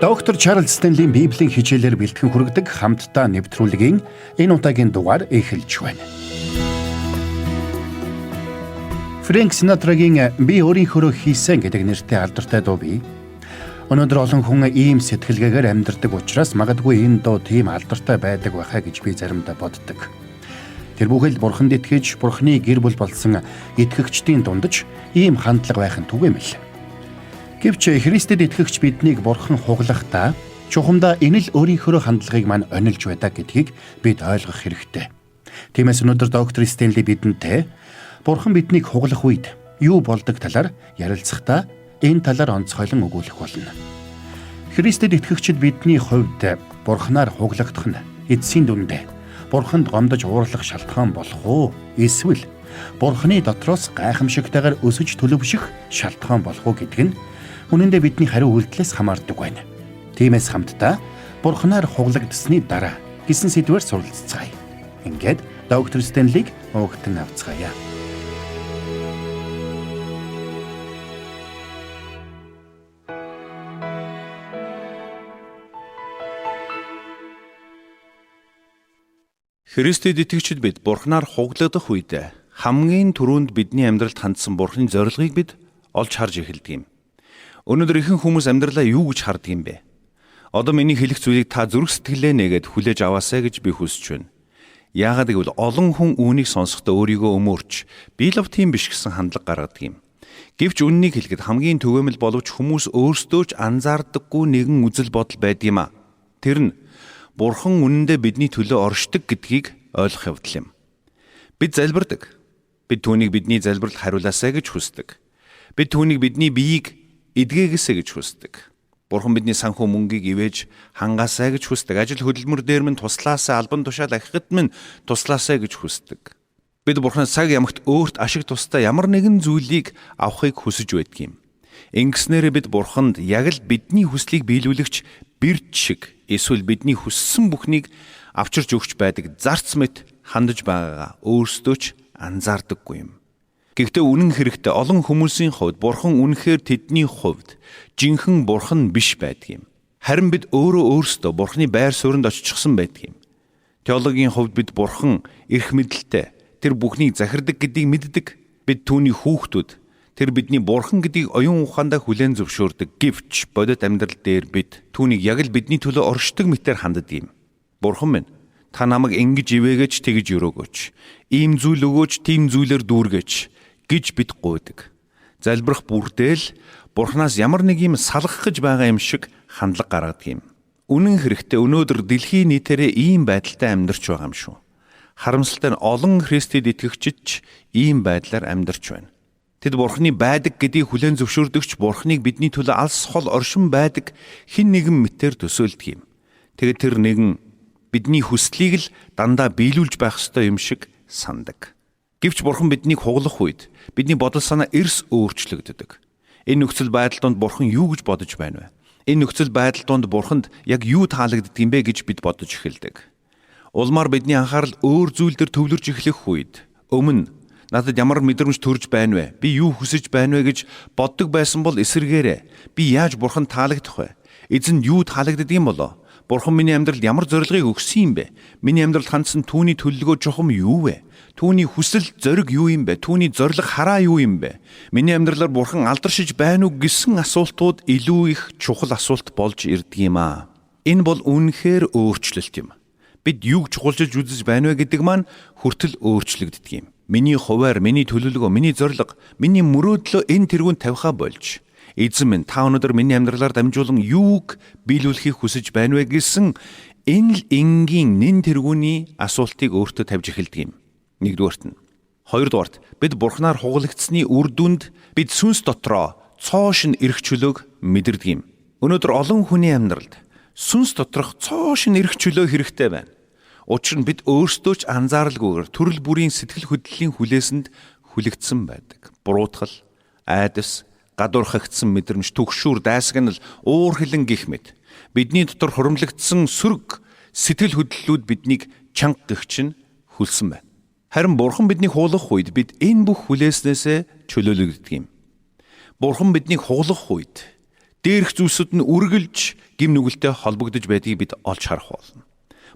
Доктор Чарлз Стенлийн Библийн хичээлээр бэлтгэн хүргэдэг хамтдаа нэвтрүүлгийн энэ удаагийн дугаар эхэлж байна. Фрэнк Синатрагийн "Би өөрийнхөөрөө хийсэн" гэдэг нэртэй алдартай дуу бий. Өнөөдөр олон хүн ийм сэтгэлгээгээр амьдардаг учраас магадгүй энэ дуу тийм алдартай байдаг байхаа гэж би заримдаа боддог. Тэр бүхэл бурханд итгэж, бурхны гэр бүл болсон итгэгчдийн дунд ч ийм хандлага байх нь түгээмэл. Гэвч Христэд итгэгч биднийг бурхан хуглахдаа чухамдаа энэ л өөрийнхөө хандлагыг мань онилж байдаг гэдгийг бид ойлгох хэрэгтэй. Тиймээс өнөөдөр доктор Стенли бидэнтэй бурхан биднийг хуглах үед юу болдог талаар ярилцахдаа энэ талаар онцгойлон өгүүлэх болно. Христэд итгэгчид бидний хувьд бурханаар хуглагдах нь эцсийн дүндээ бурханд гомдож уурлах шалтгаан болох уу? Эсвэл бурханы дотроос гайхамшигтайгаар өсөж төлөвшөх шалтгаан болох уу гэдг нь үнэндээ бидний хариу үйлдэлээс хамаардаг байна. Тиймээс хамтдаа бурханаар хуглагдсаны дараа гэсэн сэдвээр суралцгаая. Ингээд доктор Стенлиг угтан авцгаая. Христэд итгэгчид бид Бурханаар хуглагдах үед хамгийн түрүүнд бидний амьдралд хандсан Бурханы зорилгыг бид олж харж эхэлдэг юм. Өнөөдөр ихэнх хүмүүс амьдралаа юу гэж хардаг юм бэ? Одоо миний хэлэх зүйлийг та зүрх сэтгэлээ нээгээд хүлээж аваасай гэж би хүсэж байна. Яагаад гэвэл олон хүн үүнийг сонсохдоо өөрийгөө өмөөрч би л тийм биш гэсэн хандлага гаргадаг юм. Гэвч үннийг хэлэхэд хамгийн түгээмэл боловч хүмүүс өөрсдөө ч анзаардаггүй нэгэн үзэл бодол байдаг юм а. Тэр нь Бурхан үнэндээ бидний төлөө оршдог гэдгийг ойлгох явдал юм. Бид залбирдаг. Бид түүнийг бидний залбиралд хариулаасай гэж хүсдэг. Бид түүнийг бидний биеийг эдгээгээсэй гэж хүсдэг. Бурхан бидний санхүү мөнгийг ивэж хангаасай гэж хүсдэг. Ажил хөдөлмөр дээр минь туслаасай, албан тушаал ахихад минь туслаасай гэж хүсдэг. Бид Бурханаас цаг ямагт өөрт ашиг тустай ямар нэгэн зүйлийг авахыг хүсэж байдаг юм. Ингэснээрээ бид Бурханд яг л бидний хүслийг биелүүлэгч бэрт шиг эсвэл бидний хүссэн бүхнийг авчирч өгч байдаг зарц мэт хандаж байгаагаа өөрсдөө ч анзаардаггүй юм. Гэхдээ үнэн хэрэгтээ олон хүмүүсийн хувьд Бурхан үнэхээр тэдний хувьд жинхэнэ Бурхан биш байдаг юм. Харин бид өөрөө өөрсдөө Бурханы байр суурьнд оччихсон байдаг юм. Теологийн хувьд бид Бурхан эрх мэдэлтэй тэр бүхнийг захирдаг гэдгийг мэддэг. Бид түүний хүүхдүүд, тэр бидний Бурхан гэдгийг оюун ухаандаа хүлээн зөвшөөрдөг. Гэвч бодит амьдрал дээр бид түүнийг яг л бидний төлөө оршдог мэтээр ханддаг юм. Бурхан минь, та намайг ингэж ивээгээч, тэгж өрөөгөөч. Ийм зүйл өгөөч, тийм зүйлээр дүүргээч гэж бид гуйдаг. Залбирах бүрдээ л Бурханаас ямар нэг юм салгах гэж байгаа юм шиг хандлага гаргадаг юм. Үнэн хэрэгтээ өнөөдөр дэлхийн нийтээрээ ийм байдалтай амьдарч байгаа юм шүү. Харамсалтай нь олон Христэд итгэгчид ч ийм байдлаар амьдарч байна. Тэд Бурханы байдаг гэдгийг хүлээн зөвшөөрдөгч Бурханыг бидний төлөө алс хол оршин байдаг хэн нэгэн мэтээр төсөөлдөг юм. Тэгээд тэр нэгэн бидний хүслийг л дандаа биелүүлж байх ёстой юм шиг сандаг. Гэвч Бурхан биднийг хуглах үед бидний бодол санаа эрс өөрчлөгддөг. Энэ нөхцөл байдал донд Бурхан юу гэж бодож байна вэ? Энэ нөхцөл байдал донд Бурханд яг юу таалагддаг юм бэ гэж бид бодож эхэлдэг. Улмаар бидний анхаарал өөр зүйл дээр төвлөрч эхлэх үед өмнө надад ямар мэдрэмж төрж байна вэ? Би юу хүсэж байна вэ гэж боддог байсан бол эсэргээрээ би яаж Бурханд таалагдах вэ? Эзэнд юу таалагддаг юм болоо? Бурхан миний амьдралд ямар зорилгыг өгсөн юм бэ? Миний амьдралд хандсан түүний төлөвлөгөө чухам юу вэ? Түүний хүсэл зориг юу юм бэ? Түүний зорилго хараа юу юм бэ? Миний амьдралаар Бурхан алдаршиж байна уу гэсэн асуултууд илүү их чухал асуулт болж ирдэг юм аа. Энэ бол үнэхээр өөрчлөлт юм. Бид юуг чухалчилж үзэж байна вэ гэдэг маань хүртэл өөрчлөгддөг юм. Миний хуваар, миний төлөвлөгөө, миний зорилго, миний мөрөөдлөө энэ тэргүүнд тавихаа болж Эзэн минь, та өнөөдөр миний амьдралаар дамжуулан юуг биелүүлэхийг хүсэж байна вэ гэсэн энэ л энгийн нэн тэргүүний асуултыг өөртөө тавьж эхэлдэг юм. Нэгдүгээрт нь. Хоёрдугаарт бид Бурханаар хугалагдсны үр дүнд бид сүнс дотроо цоо шин эрх чөлөөг мэдэрдэг юм. Өнөөдөр олон хүний амьдралд сүнс доторх цоо шин эрх чөлөө хэрэгтэй байна. Учир нь бид өөрсдөө ч анзааралгүйгээр төрөл бүрийн сэтгэл хөдлөлийн хүлээсэнд хүлэгдсэн байдаг. Буруутгал, айдас, гадуурхагдсан мэдрэмж, түгшүүр, дайсагнал, уур хилэн гих мэт. Бидний дотор хуримлагдсан сөрөг сэтгэл хөдлөлүүд биднийг чанга гэгч нь хүлсэн байна. Харин Бурхан биднийг хуулах үед бид энэ бүх хүлээснээсээ чөлөөлөгддөг юм. Бурхан биднийг хуглах үед Дээрх зүйлсүүд нь үргэлж гим нүгэлтэй холбогдож байдгийг бид олж харах болно.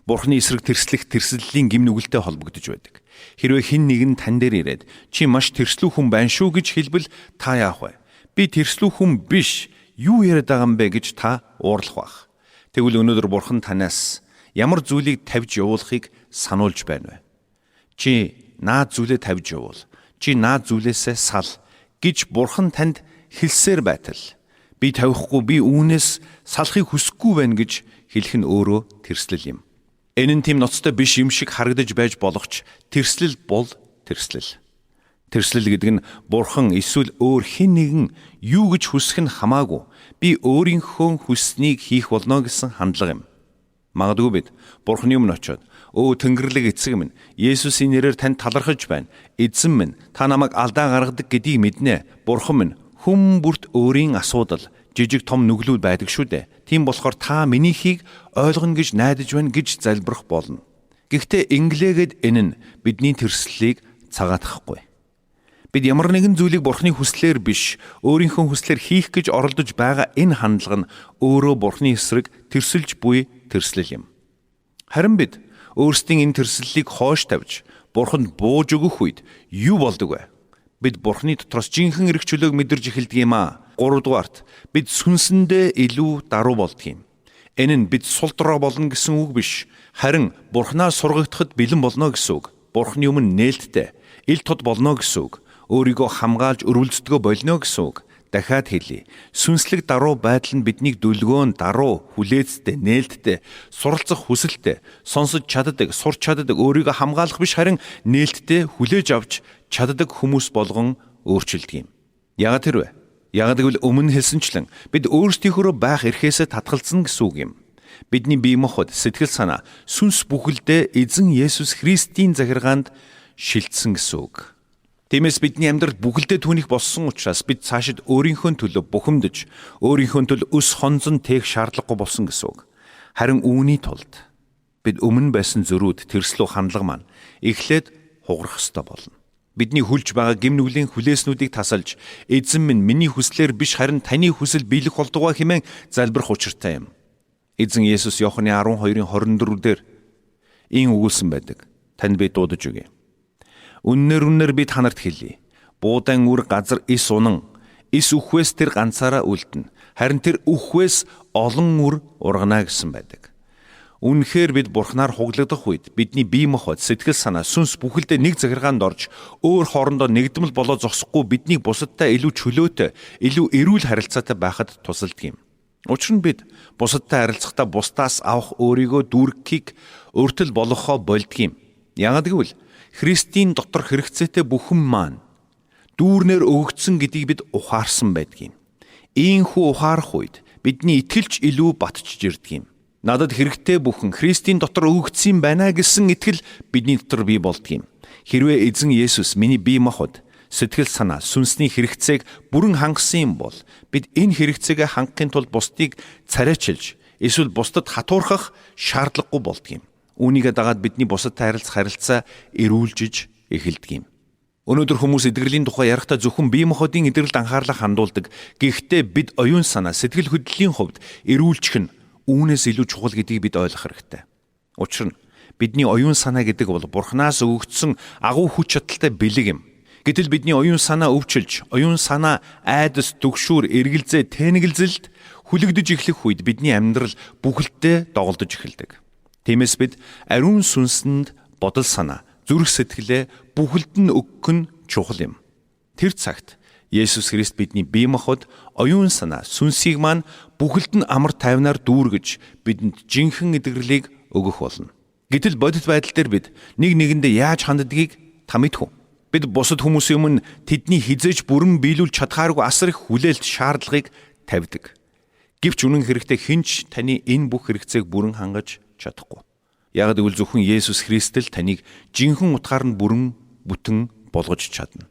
Бурхны эсрэг тэрслэх тэрслэлийн гим нүгэлтэй холбогдож байдаг. Хэрвээ хэн нэгэн тань дээр ирээд чи маш тэрслүү хүн байна шүү гэж хэлбэл та яах вэ? Би тэрслүү хүн биш. Юу яриад байгаа юм бэ гэж та уурлах байх. Тэгвэл өнөөдөр Бурхан танаас ямар зүйлийг тавьж явуулахыг сануулж байна вэ? Чи наад зүйлээ тавьж явуул. Чи наад зүйлээсээ сал гэж Бурхан танд хэлсээр байтал би тавихгүй, би үүнээс салахыг хүсэхгүй байна гэж хэлэх нь өөрөө тэрслэл юм. Энэ нь тийм ноцтой биш юм шиг харагдаж байж болох ч тэрслэл бол тэрслэл. Тэрслэл гэдэг нь Бурхан эсвэл өөр хэн нэгэн юу гэж хүсэх нь хамаагүй би өөрийнхөө хүсснийг хийх болно гэсэн хандлага юм. Магадгүй бид Бурханы өмнө очиод "Өө Тэнгэрлэг эцэг минь, Есүсийн нэрээр танд талархаж байна. Эзэн минь, та намайг алдаа гаргадаг гэдгийг мэднэ. Бурхан минь, хүм бүрт өөрийн асуудал, жижиг том нүглүүд байдаг шүү дээ. Тийм болохоор та минийхийг ойлгоно гэж найдаж байна" гэж залбирах болно. Гэхдээ инглээгээд энэ нь бидний тэрслэлийг цагаатгахгүй. Бид ямар нэгэн зүйлийг Бурхны хүслээр биш, өөрийнхөө хүслээр хийх гэж оролдож байгаа энэ хандлага нь өөрөө Бурхны эсрэг тэрсэлж буй тэрслэл юм. Харин бид өөрсдийн энэ тэрслэлийг хоош тавьж Бурханд бууж өгөх үед юу болдог вэ? Бид Бурхны дотроос жинхэнэ эрх чөлөөг мэдэрч эхэлдэг юм аа. 3 дугаарт бид сүнсэндээ илүү даруй болдог юм. Энэ нь бид сул дорой болно гэсэн үг биш. Харин Бурхнаас сургагдахад бэлэн болно гэсэн үг. Бурхны өмнө нээлттэй, ил тод болно гэсэн үг. Өөрийгөө хамгаалж өрвөлддгөө болно гэсэн үг. Дахиад хэлье. Сүнслэг даруй байдал нь биднийг дүлгөөн, даруй, хүлээцтэй, нээлттэй, суралцах хүсэлтэй, сонсож чаддаг, сурч чаддаг, өөрийгөө хамгаалах биш харин нээлттэй хүлээж авч чаддаг хүмүүс болгон өөрчилдөг юм. Яагаад тэр вэ? Яагаад гэвэл өмнө хэлсэнчлэн бид өөрсдийнхөөрөө байх эрхээсээ татгалзана гэсэн үг юм. Бидний бие махбод, сэтгэл санаа, сүнс бүхэлдээ эзэн Есүс Христийн захиргаанд шилжсэн гэсэн үг. Тиймээс бидний амьдрал бүхэлдээ түүнийх болсон учраас бид цаашид өөрийнхөө төлөө бухимдаж, өөрийнхөө төлөө өс хонзон тээх шаардлагагүй болсон гэсэн үг. Харин үүний тулд бид өмнө байсан зөрүүд, тэрслүү хандлага маань эхлээд хугарах ёстой болно. Бидний хүлж байгаа гим нүглийн хүлээснүүдийг тасалж, эзэн минь миний хүслээр биш харин таны хүсэл биелэх болтугай хэмээн залбирах учиртай юм. Эзэн Есүс Иохны 12-24 дээр ийм өгүүлсэн байдаг. Танд би дуудаж өгье. Үннээр үннээр би та нарт хэлье. Буудан үр газар эс унан эс үхвээс тэр ганцаараа үлдэнэ. Харин тэр үхвээс олон үр ургана гэсэн байдаг. Үнэхээр бид Бурханаар хуглагдах үед бидний бие махбод, сэтгэл санаа, сүнс бүхэлдээ нэг захиргаанд орж өөр хоорондоо нэгдмэл болоо зогсохгүй биднийг бусадтай илүү чөлөөтэй, илүү эрүүл харилцаатай байхад тусалдаг юм. Учир нь бид бусадтай харилцахдаа бусдаас авах өөрийгөө дүүргэхийг урьдчил болгохоо болдго юм. Яагаад гэвэл Христийн дотор хэрэгцээтэй бүхэн маань дүүрнээр өгөгдсөн гэдгийг бид ухаарсан байдаг юм. Ийхүү ухаарах үед бидний итгэлч илүү батжиж ирдэг юм. Надад хэрэгтэй бүхэн Христийн дотор өгөгдсөн байна гэсэн итгэл бидний дотор бий болдог юм. Хэрвээ эзэн Есүс миний бие махбод, сэтгэл санаа, сүнсний хэрэгцээг бүрэн хангасан юм бол бид энэ хэрэгцээгээ хангахын тулд бусдыг царайчилж эсвэл бусдад хатуурхах шаардлагагүй болдог юм. Үүнийгээ дагаад бидний бусадтай харилцах харилцаа эрүүлжиж эхэлдэг юм. Өнөөдөр хүмүүс эдгэрлийн тухай ярихдаа зөвхөн бие махбодын эдгэрэлд анхаарлаа хандуулдаг. Гэхдээ бид оюун санаа, сэтгэл хөдлөлийн хувьд эрүүлчих нь үүнээс илүү чухал гэдгийг бид ойлгох хэрэгтэй. Учир нь бидний оюун санаа гэдэг бол Бурханаас өгөгдсөн агуу хүч чадалтай бэлэг юм. Гэтэл бидний оюун санаа өвчилж, оюун санаа айдас, түгшүүр, эргэлзээ, тэнэгэлзэлд хүлэгдэж эхлэх үед бидний амьдрал бүхэлдээ доголдож эхэлдэг. Тиймээс бид ариун сүнсэнд бодол санаа, зүрх сэтгэлээ бүхэлд нь өгөх нь чухал юм. Тэр цагт Есүс Христ бидний бие махбод, оюун санаа, сүнсийг маань бүхэлд нь амар тайвнаар дүүргэж бидэнд жинхэнэ эдгэрлийг өгөх болно. Гэтэл бодит байдал дээр бид нэг нэгэндээ яаж ханддгийг та мэдэх үү? Бид бусад хүмүүсийн өмнө тэдний хизээж бүрэн биелүүлж чадхааргүй асар их хүлээлт шаардлагыг тавьдаг. Гэвч үнэн хэрэгтээ хэн ч таны энэ бүх хэрэгцээг бүрэн хангаж чадахгүй. Яг гэвэл зөвхөн Есүс Христ л таныг жинхэнэ утгаар нь бүрэн бүтэн болгож чадна.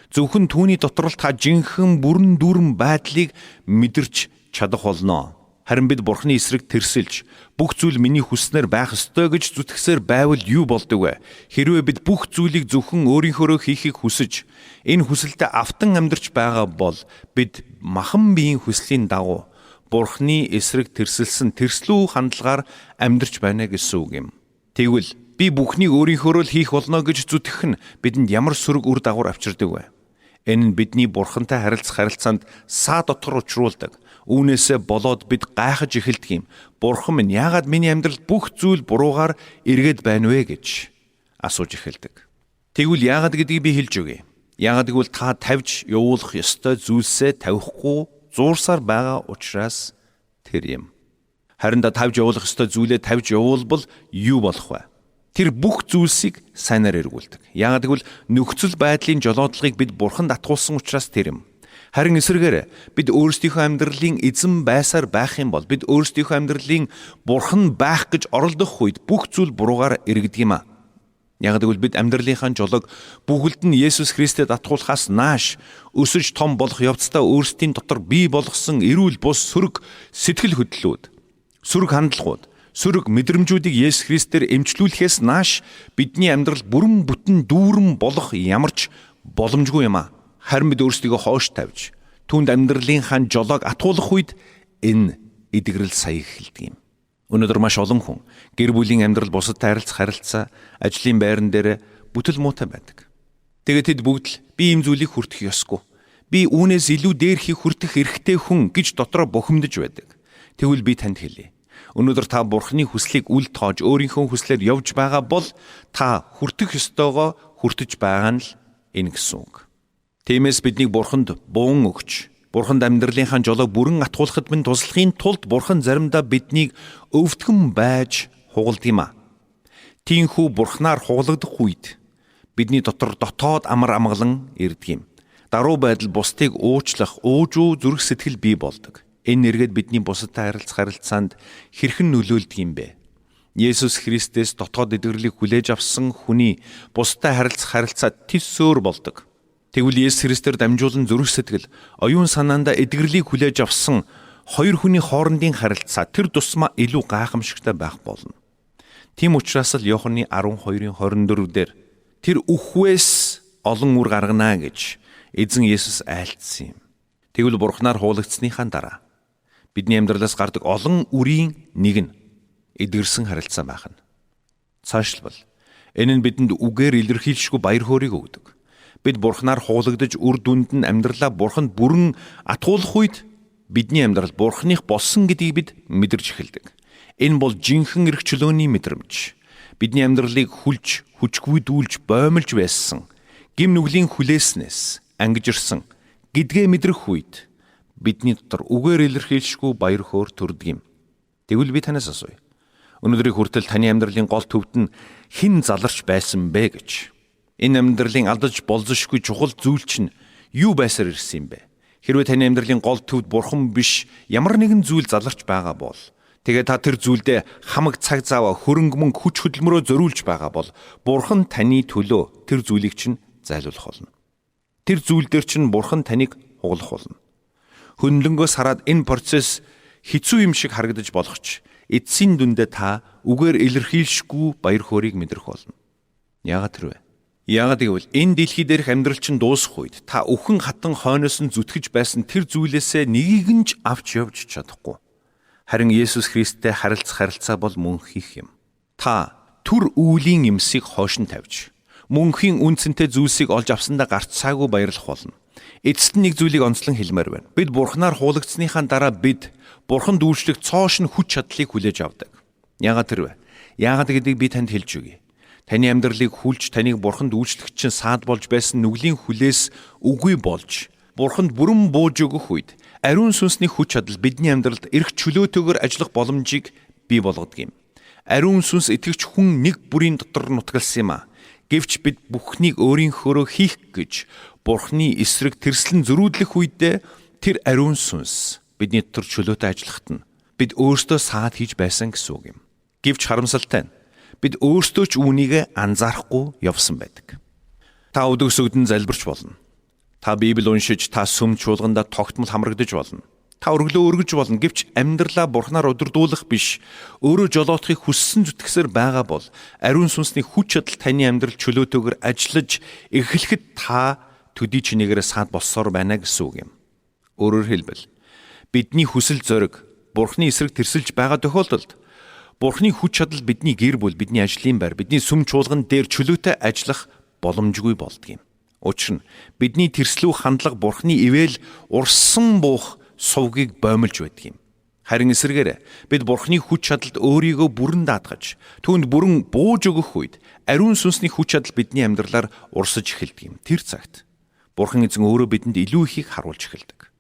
Зөвхөн түүний дотор л та жинхэнэ бүрэн дүүрэн байдлыг мэдэрч чадах болно. Харин бид Бурхны эсрэг тэрсэлж бүх зүйл миний хүснээр байх ёстой гэж зүтгэсээр байвал юу болдог вэ? Хэрвээ бид бүх зүйлийг зөвхөн өөрийнхөөрөө хийхийг хүсэж энэ хүсэлтэд автан амьдарч байгаа бол бид махан биеийн хүслийн дагуу Бурхны эсрэг тэрсэлсэн тэрслүү хандлагаар амьдарч байна гэсэн үг юм. Тэгвэл би бүхнийг өөрийнхөөрөө л хийх болно гэж зүтгэх нь бидэнд ямар сөрөг үр дагавар авчирдаг вэ? Энэ нь бидний Бурхантай харилцах харилцаанд саа дотор учруулдаг. Үүнээсээ болоод бид гайхаж эхэлдэг юм. Бурхан минь, яагаад миний амьдралд бүх зүйл буруугаар эргээд байна вэ гэж асууж эхэлдэг. Тэгвэл яагаад гэдгийг би хэлж өгье. Яагаад гэвэл та тавьж явуулах ёстой зүйлсээ тавихгүй зуурсаар байгаа учраас тэр юм. Харин та тавьж явуулах ёстой зүйлээ тавьж явуулбал юу болох вэ? Тэр бүх зүйлсийг сайнаар эргүүлдэг. Яагаад гэвэл нөхцөл байдлын жолоодлогыг бид Бурханд атгуулсан учраас тэр юм. Харин эсрэгээр бид өөрсдийнхөө амьдралын эзэн байсаар байх юм бол, бид өөрсдийнхөө амьдралын бурхан байх гэж оролдох үед бүх зүйл буруугаар эргэдэг юм а. Яг гэвэл бид амьдралынхаа жолоог бүгэлд нь Есүс Христэд атгуулахаас нааш өсөж том болох явцдаа өөрсдийн дотор бий болгосон эрүүл бус сөрөг сэтгэл хөдлөлүүд, сөрөг хандлагууд, сөрөг мэдрэмжүүдийг Есүс Христээр эмчлүүлэхээс нааш бидний амьдрал бүрэн бүтэн дүүрэн болох ямар ч боломжгүй юм а. Харин бид өөрсдийгөө хоош тавьж түүнд амьдралынхаа жолоог атгуулах үед энэ эдгэрэл сая эхэлдэг юм. Өнөөдөр маш олон хүн гэр бүлийн амьдрал, бусадтай харилцах харилцаа, ажлын байран дээр бүтэл муутай байдаг. Тэгээд тэд бүгд л би ийм зүйлийг хүртэх ёсгүй. Би үүнээс илүү дээрхийг хүртэх эрхтэй хүн гэж дотроо бухимдаж байдаг. Тэгвэл би танд хэлье. Өнөөдөр та Бурхны хүслийг үл тоож өөрийнхөө хүслээр явж байгаа бол та хүртэх ёстойгоо хүртэж байгаа нь л энэ гэсэн үг. Тиймээс биднийг Бурханд буун өгч, Бурханд амьдралынхаа жолоог бүрэн атгуулахад минь туслахын тулд Бурхан заримдаа биднийг өвдгөн байж хугалдаг юм а. Тиймээс Бурханаар хугалагдах үед бидний дотор дотоод амар амгалан ирдэг юм. Даруй байдал бусдыг уучлах, уужуу зүрх сэтгэл бий болдог. Энэ нэргээд бидний бусадтай харилцах харилцаанд хэрхэн нөлөөлдөг юм бэ? Есүс Христээс дотоод эдгэрлийг хүлээж авсан хүний бусдад харилцах харилцаа тэс өөр болдог. Тэгвэл Есүс Христээр дамжуулан зүрх сэтгэл, оюун санаандаа эдгэрлийг хүлээж авсан хоёр хүний хоорондын харилцаа тэр тусмаа илүү гайхамшигтай байх болно. Тийм учраас л Иохны 12-ын 24 дээр тэр үхвээс олон үр гаргана гэж эзэн Есүс айлтсан юм. Тэгвэл Бурханаар хуулагдсныхаа дараа бидний амьдралаас гардаг олон үрийн нэг нь эдгэрсэн харилцаа байх нь. Цаашлбал энэ нь бидэнд үгээр илэрхийлшгүй баяр хөөрийг өгдөг. Бид Бурханаар хуулагдаж үр дүнд нь амьдралаа Бурханд бүрэн атгуулах үед бидний амьдрал Бурханых болсон гэдгийг бид мэдэрч эхэлдэг. Энэ бол жинхэнэ эрх чөлөөний мэдрэмж. Бидний амьдралыг хүлж, хүчгүйдүүлж, боомлж байсан гим нүглийн хүлээснээс ангижирсан гэдгээ мэдрэх үед бидний дотор үгээр илэрхийлшгүй баяр хөөр төрдөг юм. Тэгвэл би танаас асууя. Өнөөдрийг хүртэл таны амьдралын гол төвд нь хэн заларч байсан бэ гэж. Энэ амьдралын алдаж болзошгүй чухал зүйл чинь юу байсаар ирсэн юм бэ? Хэрвээ таны амьдралын гол төвд бурхан биш ямар нэгэн зүйл заларч байгаа бол, тэгээ та тэр зүйлдээ хамаг цаг зав, хөрөнгө мөнгө, хүч хөдөлмөрөө зориулж байгаа бол бурхан таны төлөө тэр зүйлийг чинь зайлуулах болно. Тэр зүйл дээр чинь бурхан таныг хугалах болно. Хөндлөнгөөс хараад энэ процесс хэцүү юм шиг харагдаж болох ч эцсийн дүндээ та үгээр илэрхийлшгүй баяр хөөрийг мэдрэх болно. Яагаад тэр вэ? Яагаад гэвэл энэ дэлхий дээрх амьдрал чинь дуусах үед та үхэн хатан хойноос нь зүтгэж байсан тэр зүйлээсээ нэгийг нь ч авч явж чадахгүй. Харин Есүс Христтэй харилцах харилцаа бол мөнхийнх юм. Та түр үүлийн юмсыг хойш нь тавьж, мөнхийн үнцэнтэй зүйлсийг олж авсандаа гарцаагүй баярлах болно. Эцэст нь нэг зүйлийг онцлон хэлмээр байна. Бид Бурханаар хуулагдсныхаа дараа бид Бурханд үйлчлэх цоо шинэ хүч чадлыг хүлээж авдаг. Яагаад тэр вэ? Яагаад гэдгийг би танд хэлж өгье. Таны амьдралыг хүлж, таныг Бурханд үйлчлэх чинь саад болж байсан нүглийн хүлээс үгүй болж, Бурханд бүрэн бууж өгөх үед ариун сүнсний хүч чадал бидний амьдралд эрх чөлөөтэйгээр ажиллах боломжийг бий болгодог юм. Ариун сүнс итгэгч хүн нэг бүрийн дотор нутгалсан юм а. Гэвч бид бүхнийг өөрийнхөөрөө хийх гэж Бурхны эсрэг тэрслэн зөрүүдлэх үедээ тэр ариун сүнс бидний дотор чөлөөтэй ажиллахад нь бид өөрсдөө саад хийж байсан гэсэн үг юм. Гэвч харамсалтай нь бид өөрсдөө ч үүнийг анзаарахгүй явсан байдаг. Та өдөгсөгдөн залбирч болно. Та Библи уншиж, та сүм чуулгандаа тогтмол хамрагдаж болно. Та өргөлөө өргөж болно. Гэвч амьдралаа Бурханаар удирдуулах биш, өөрөө жолоодохыг хүссэн зүтгэсээр байгаа бол ариун сүнсний хүч чадал таны амьдрал чөлөөтэйгээр ажиллаж эхлэхэд та төдий чинээгээр саад болсоор байна гэсэн үг юм. Өөрөөр хэлбэл, Бидний хүсэл зориг Бурхны эсрэг тэрсэлж байгаа тохиолдолд Бурхны хүч чадал бидний гэр бүл, бидний ажлын байр, бидний сүм чуулган дээр чөлөөтэй ажиллах боломжгүй болдго юм. Учир нь бидний тэрслүү хандлага Бурхны ивэл урсан буух сувгийг боомлж байдаг юм. Харин эсрэгээр бид Бурхны хүч чадалд өөрийгөө бүрэн даатгаж, түүнд бүрэн бууж өгөх үед ариун сүнсний хүч чадал бидний амьдралаар урсаж эхэлдэг юм. Тэр цагт Бурхан эзэн өөрөө бидэнд илүү ихийг харуулж эхэлдэг.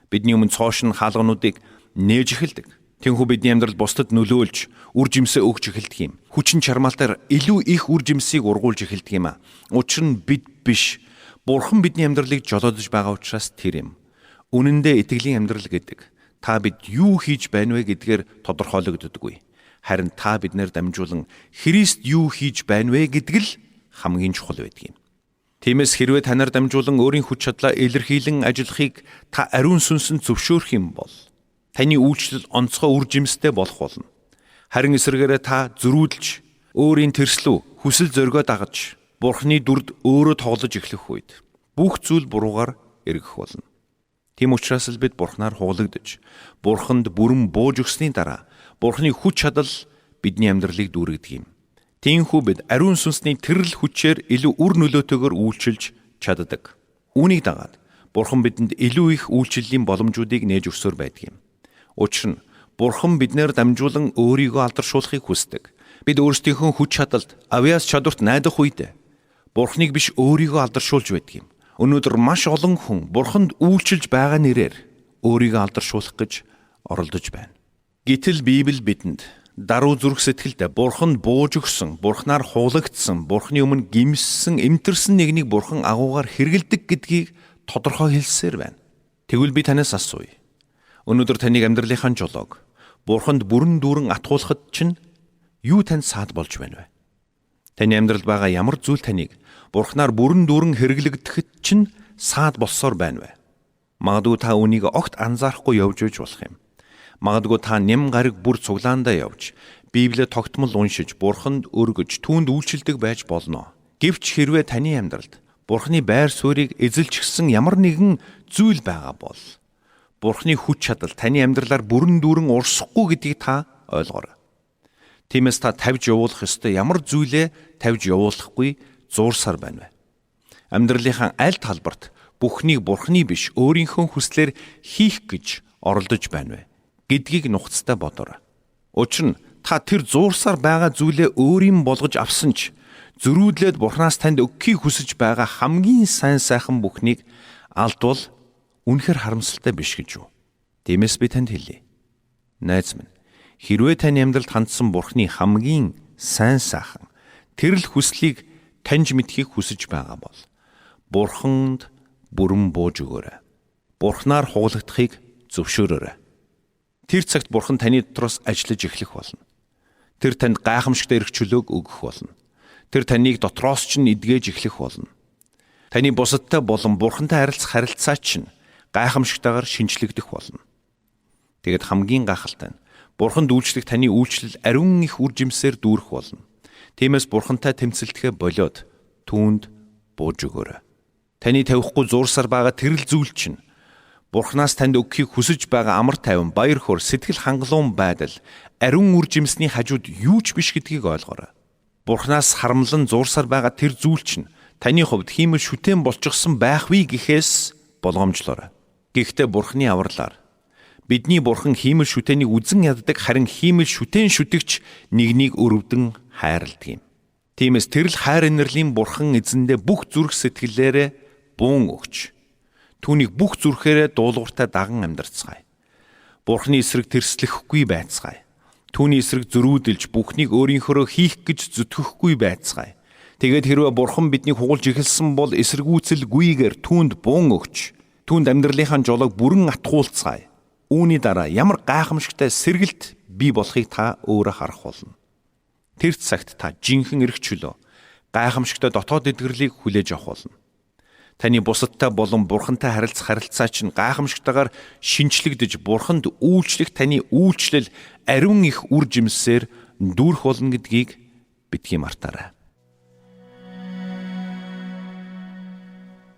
Бидний өмнө цоошин хаалгануудыг нээж эхэлдэг. Тэнхүү бидний амьдрал бусдад нөлөөлж, үр жимсээ өгч эхэлдэг юм. Хүчин чармаалтаар илүү их үр жимсийг ургуулж эхэлдэг юм. Учир нь бид биш, Бурхан бидний амьдралыг жолоодож байгаа учраас тэр юм. Үнэн дээр итгэлийн амьдрал гэдэг та бид юу хийж байна вэ гэдгээр тодорхойлогддоггүй. Харин та биднээр дамжуулан Христ юу хийж байна вэ гэдэг л хамгийн чухал байдаг юм. Тиймээс хэрвээ танаар дамжуулан өөрийн хүч чадлаа илэрхийлэн ажиллахыг та ариун сүнсэнд зөвшөөрөх юм бол таны үйлчлэл онцгой үр жимстэй болох болно. Харин эсрэгээрээ та зөрүүдэлж, өөрийн тэрслүү хүсэл зоригоо дагаж, Бурхны дүрд өөрөө тоглож эхлэх үед бүх зүйл буруугаар эргэх болно. Тийм учраас л бид Бурхнаар хугалагдаж, Бурханд бүрэн бууж өгсөний дараа Бурхны хүч чадал бидний амьдралыг дүүргэдэг юм. Тиймээс бид ариун сүнсний тэрл хүчээр илүү үр нөлөөтэйгээр үйлчилж чаддаг. Үүнийг дагаад Бурхан бидэнд илүү их үйлчлэлийн боломжуудыг нээж өгсөөр байдаг юм. Учир нь Бурхан биднээр дамжуулан өөрийгөө алдаршуулахыг хүсдэг. Бид өөрсдийнхөө хүч чадалд, авьяас чадварт найдах үед Бурханыг биш өөрийгөө алдаршуулж байдаг юм. Өнөөдөр маш олон хүн Бурханд үйлчилж байгаа нэрээр өөрийгөө алдаршуулах гэж оролдож байна. Гэтэл Библи бидэнд даруй зүрх сэтгэлд Бурханд бууж өгсөн, Бурханаар хуулагдсан, Бурханы өмнө гимссэн, эмтэрсэн нэгнийг Бурхан агуугаар хэрэгэлдэг гэдгийг тодорхой хэлсээр байна. Тэгвэл би танаас асууя. Өнөөдөр таныг амьдралынхаа жолоог Бурханд бүрэн дүүрэн атгуулахад чинь юу танд саад болж байна вэ? Таны амьдралд байгаа ямар зүйл таныг Бурханаар бүрэн дүүрэн хэрэглэгдэхэд чинь саад болсоор байна вэ? Магадгүй та үүнийг огт анзаарахгүй явж байж болох юм. Магадгүй та ням гариг бүр цуглаандаа явж, Библийг тогтмол уншиж, Бурханд өргөж, түүнд үйлчилдэг байж болно. Гэвч хэрвээ таны амьдралд Бурханы байр суурийг эзэлчихсэн ямар нэгэн зүйл байгаа бол Бурханы хүч чадал таны амьдралаар бүрэн дүүрэн урсахгүй гэдгийг та ойлгоорой. Тиймээс та тавьж явуулах ёстой ямар зүйлээ тавьж явуулахгүй зуурсаар байна вэ? Амьдралынхаа аль талбарт бүхнийг Бурханы биш өөрийнхөө хүслээр хийх гэж оролдож байна вэ гэдгийг нухацтай бодоорой. Учир нь та тэр зуурсаар байгаа зүйлээ өөрийн болгож авсан ч зөрүүдлээд Бурханаас танд өгөхийг хүсэж байгаа хамгийн сайн сайхан бүхнийг алдвал үнэхээр харамсалтай биш гэж юу? Тиймээс би танд хэлье. Найз минь, хэрвээ таны амьдралд хандсан Бурхны хамгийн сайн сайхан тэр л хүслийг таньж мэдхийг хүсэж байгаа бол Бурханд бүрэн бууж өгөөрэй. Бурхнаар хугалагдахыг зөвшөөрөөрэй. Тэр цагт Бурхан таны дотроос ажиллаж эхлэх болно. Тэр танд гайхамшигтай эрх чөлөөг өгөх болно. Тэр таныг дотроос ч эдгэж эхлэх болно. Таны бусадтай болон Бурхантай харилцах харилцаа чинь гайхамшигтайгаар шинчлэгдэх болно. Тэгэд хамгийн гайхалтай нь Бурханд үйлчлэх таны үйлчлэл ариун их үр жимсээр дүүрэх болно. Тиймээс Бурхантай тэмцэлдэхээ болиод түүнд бууж өгөөрэй. Таны тавихгүй зуурсаар байгаа тэрл зүйл чинь Бурханаас танд өгөхийг хүсэж байгаа амар тайван, баяр хөөр, сэтгэл хангалуун байдал, ариун үр жимсний хажууд юу ч биш гэдгийг ойлгоорой. Бурханаас харамлан зуурсаар байгаа тэр зүйл чинь таны хувьд хиймэл шүтэн болчихсон байх вэ гэхээс болгоомжлоорой. Гэхдээ Бурханы авралаар бидний Бурхан хиймэл шүтээнийг үзен яддаг, харин хиймэл шүтэн шүтэгч нэгнийг өрөвдөн хайрладаг юм. Тиймээс тэр л хайр инэрлийн Бурхан эзэндээ бүх зүрх сэтгэлээрээ буун өгч түүнийг бүх зүрхээрээ дуулууртай даган амьдарцгаая. Бурханы эсрэг тэрслэхгүй байцгаая. Түүний эсрэг зөрүүдэлж бүхнийг өөрийнхөөрөө хийх гэж зүтгэхгүй байцгаая. Тэгээд хэрвээ Бурхан биднийг хугалж эхэлсэн бол эсэргүүцэлгүйгээр түүнд буун өгч түүнд амьдралынхаа жолоог бүрэн атгуулцгаая. Үүний дараа ямар гайхамшигтай сэргэлт бий болохыг та өөрөө харах болно. Тэр цагт та жинхэнэ эрх чөлөө, гайхамшигтай дотоод эдгэрлийг хүлээж авах болно. Таны бусадтай болон Бурхантай харилцах харилцаа чинь гайхамшигтайгаар шинчлэгдэж Бурханд үйлчлэх таны үйлчлэл ариун их үр жимсээр дүүрэх болно гэдгийг битгий мартаарай.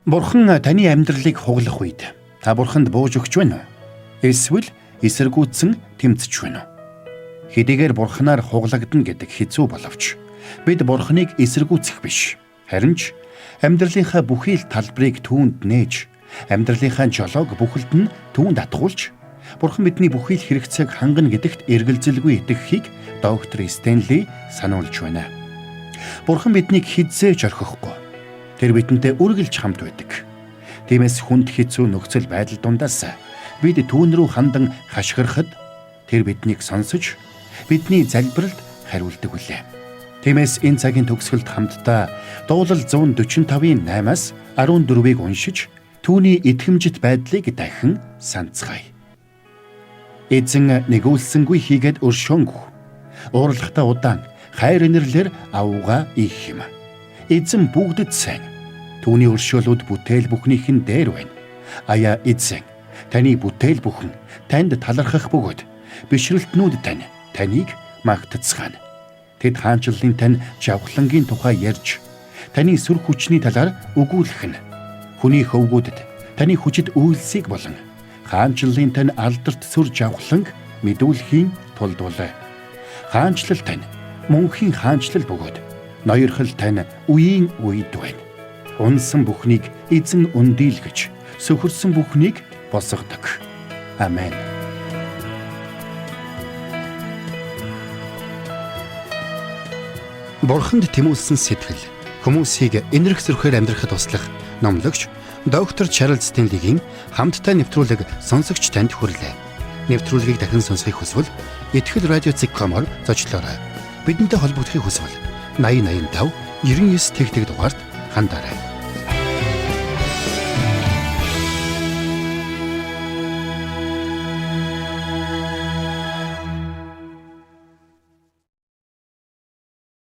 Бурхан таны амьдралыг хуглах үед та Бурханд бууж өгч байна уу? Эсвэл эсэргүүцсэн тэмцэж байна уу? Хэдийгээр бурхнаар хуглагдана гэдэг хэцүү боловч бид бурхныг эсэргүүцэх биш. Харин ч амьдралынхаа бүхий л талбарыг түүнд нээж, амьдралынхаа жолоог бүхэлд нь түүнд атгуулж, бурхан бидний бүхий л хэрэгцээг хангана гэдэгт эргэлзэлгүй итгэхийг доктор Стенли сануулж байна. Бурхан биднийг хэзээ ч орхихгүй. Тэр бидэнтэй үргэлж хамт байдаг. Тиймээс хүнд хэцүү нөхцөл байдал дундаас бид түүн рүү хандан хашгирахад тэр биднийг сонсож бидний залбиралд хариулдаг үлээ. Тиймээс энэ цагийн төгсгөлд хамтдаа дуулал 145-ын 8-аас 14-ийг уншиж түүний итгэмжит байдлыг дахин санацгаая. Эзэн нэгүүлсэнгүй хийгээд өршөөнгүү. Уурлахтаа удаан хайр инэрлэр авууга их юм. Эзэн бүгдэд сайн. Түүний өршөөлүүд бүтээл бүхнийх нь дээр байна. Аяа эзэн, таны бүтээл бүхэн танд талархах бөгөөд бишрэлтнүүд тань таныг магтацгаана. Тэд хаанчлалын тань жавхлангийн тухай ярьж, таны сүр хүчний талаар өгүүлэх нь. Хүний хөвгүүдэд таны хүчит үйлсийг болон хаанчлалын тань алдарт сүр жавхланг мэдүүлэхийн тулд болоо. Хаанчлал тань мөнхийн хаанчлал бөгөөд ноёрхол тань үеийн үед байна. Унсан бүхнийг эзэн өндийлгэж, сөхөрсөн бүхнийг босгодог. Амен. Бурханд тэмүүлсэн сэтгэл хүмүүсийг энэрх зөрхөөр амьдрахад туслах номлогч доктор Чарлз Стенлигийн хамттай нэвтрүүлэг сонсогч танд хүрлээ. Нэвтрүүлгийг дахин сонсохыг хүсвэл ихтгэл радио.com-оор зочлоорой. Бидэнтэй холбогдохыг хүсвэл 8085 99 тэгтэг дугаард хандаарай.